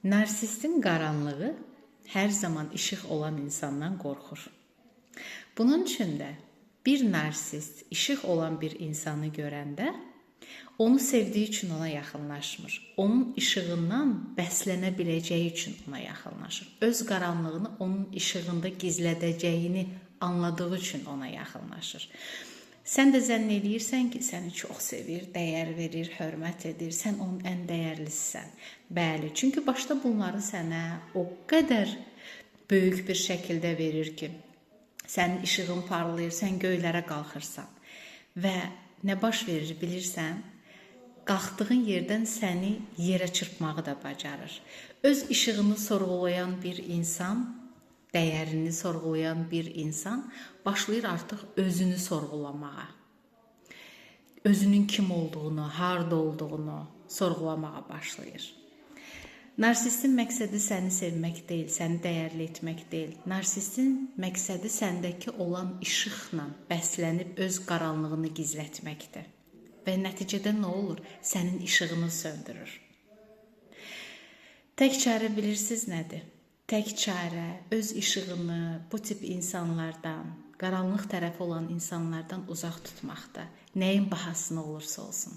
Narsistin qaranlığı hər zaman işıq olan insandan qorxur. Bunun üçün də bir narsist işıq olan bir insanı görəndə onu sevdiyi üçün ona yaxınlaşmır. Onun işığından bəslənə biləcəyi üçün ona yaxınlaşır. Öz qaranlığını onun işığında gizlədəcəyini anladığı üçün ona yaxınlaşır. Sən də zənn eləyirsən ki, səni çox sevir, dəyər verir, hörmət edir, sən onun ən dəyərlisisən. Bəli, çünki başda bunları sənə o qədər böyük bir şəkildə verir ki, sənin işığın parlayır, sən göylərə qalxırsan. Və nə baş verir bilirsən? Qalxdığın yerdən səni yerə çırpmağı da bacarır. Öz işığını sorğulayan bir insan, dəyərini sorğulayan bir insan başlayır artıq özünü sorğulamağa. Özünün kim olduğunu, harda olduğunu sorğulamağa başlayır. Narsistin məqsədi səni sevmək deyil, səni dəyərli etmək deyil. Narsistin məqsədi səndəki olan işıqla bəslənib öz qaranlığını gizlətməkdir. Və nəticədə nə olur? Sənin işığını söndürür. Tək çarə bilirsiniz nədir? Tək çarə öz işığını bu tip insanlardan, qaranlıq tərəfi olan insanlardan uzaq tutmaqdır. Nəyin bahasına olursa olsun.